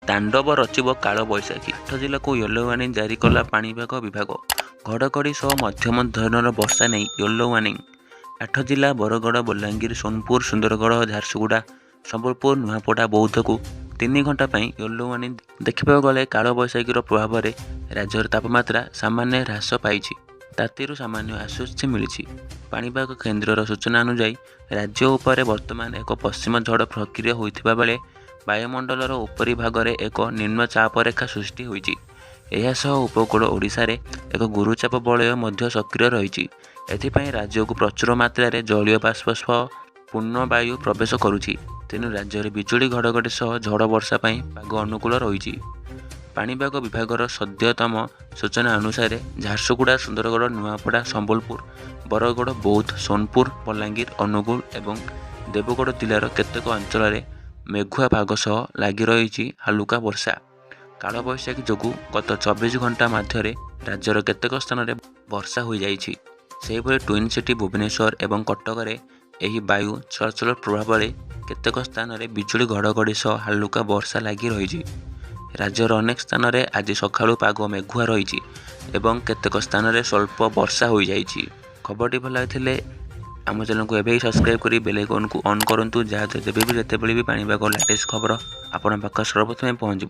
ତାଣ୍ଡବ ରଚିବ କାଳବୈଶାଖୀ। 8 ଜିଲ୍ଲାକୁ yellow warning ଜାରି କଲା ପାଣିପାଗ ବିଭାଗ। ଘଡ଼ଘଡ଼ି ସହ ମଧ୍ୟମ ଧରଣର ବର୍ଷା ନେଇ ୟେଲୋ ୱାର୍ଣ୍ଣିଂ। 8 ଜିଲ୍ଲା ବରଗଡ଼, ବଲାଙ୍ଗୀର, ସୋନପୁର, ସୁନ୍ଦରଗଡ଼, ଝାରସୁଗୁଡ଼ା, ସମ୍ବଲପୁର, ନୂଆପଡ଼ା, ବୌଦ୍ଧକୁ 3 ଘଣ୍ଟା ପାଇଁ ୟେଲୋ ୱାର୍ଣ୍ଣିଂ। ଦେଖିବାକୁ ଗଲେ କାଳବୈଶାଖୀର ପ୍ରଭାବରେ ରାଜ୍ୟର ତାପମାତ୍ରା ସାମାନ୍ୟ ହ୍ରାସ ପାଇଛି। ତାତିରୁ ସାମାନ୍ୟ ଆଶ୍ୱସ୍ତି ମିଳିଛି। ପାଣିପାଗ କେନ୍ଦ୍ରର ସୂଚନା ଅନୁଯାୟୀ ରାଜ୍ୟ ଉପରେ ବର୍ତ୍ତମାନ ଏକ ପଶ୍ଚିମ ଝଡ଼ ସକ୍ରିୟ ହୋଇଥିବା ବେଳେ ବାୟୁମଣ୍ଡଳର ଉପରି ଭାଗରେ ଏକ ନିମ୍ନ ଚାପରେଖା ସୃଷ୍ଟି ହୋଇଛି। ଏହା ସହ ଉପକୂଳ ଓଡ଼ିଶାରେ ଏକ ଗୁରୁଚାପ ବଳୟ ମଧ୍ୟ ସକ୍ରିୟ ରହିଛି। ଏଥିପାଇଁ ରାଜ୍ୟକୁ ପ୍ରଚୁର ମାତ୍ରାରେ ଜଳୀୟ ବାଷ୍ପ ସହ ପୂର୍ଣ୍ଣବାୟୁ ପ୍ରବେଶ କରୁଛି। ତେଣୁ ରାଜ୍ୟରେ ବିଜୁଳି ଘଡ଼ଘଡ଼ି ସହ ଝଡ଼ ବର୍ଷା ପାଇଁ ପାଗ ଅନୁକୂଳ ରହିଛି। ପାଣିପାଗ ବିଭାଗର ସଦ୍ୟତମ ସୂଚନା ଅନୁସାରେ ଝାରସୁଗୁଡ଼ା, ସୁନ୍ଦରଗଡ଼, ନୂଆପଡ଼ା, ସମ୍ବଲପୁର, ବରଗଡ଼, ବୌଦ୍ଧ, ସୋନପୁର, ବଲାଙ୍ଗୀର, ଅନୁଗୁଳ ଏବଂ ଦେବଗଡ଼ ଜିଲ୍ଲାର କେତେକ ଅଞ୍ଚଳରେ ମେଘୁଆ ପାଗ ସହ ଲାଗି ରହିଛି ହାଲୁକା ବର୍ଷା। କାଳବୈଶାଖୀ ଯୋଗୁଁ ଗତ 24 ଘଣ୍ଟା ମଧ୍ୟରେ ରାଜ୍ୟର କେତେକ ସ୍ଥାନରେ ବର୍ଷା ହୋଇଯାଇଛି। ସେହିଭଳି ଟ୍ୱିନ୍ ସିଟି ଭୁବନେଶ୍ୱର ଏବଂ କଟକରେ ଏହି ବାୟୁ ଚଳାଚଳ ପ୍ରଭାବରେ କେତେକ ସ୍ଥାନରେ ବିଜୁଳି ଘଡ଼ଘଡ଼ି ସହ ହାଲୁକା ବର୍ଷା ଲାଗି ରହିଛି। ରାଜ୍ୟର ଅନେକ ସ୍ଥାନରେ ଆଜି ସକାଳୁ ପାଗ ମେଘୁଆ ରହିଛି ଏବଂ କେତେକ ସ୍ଥାନରେ ସ୍ୱଳ୍ପ ବର୍ଷା ହୋଇଯାଇଛି। ଖବରଟି ଭଲ ଲାଗିଥିଲେ ଆମ ଚ୍ୟାନେଲକୁ ଏବେ ହିଁ ସବସ୍କ୍ରାଇବ୍ କରି ବେଲ୍ ଆଇକନ୍କୁ ଅନ୍ କରନ୍ତୁ, ଯାହାଦ୍ୱାରା ଯେବେ ବି ଯେତେବେଳେ ବି ପାଣିପାଗ ଲାଟେଷ୍ଟ ଖବର ଆପଣଙ୍କ ପାଖରେ ସର୍ବପ୍ରଥମେ ପହଞ୍ଚିବ।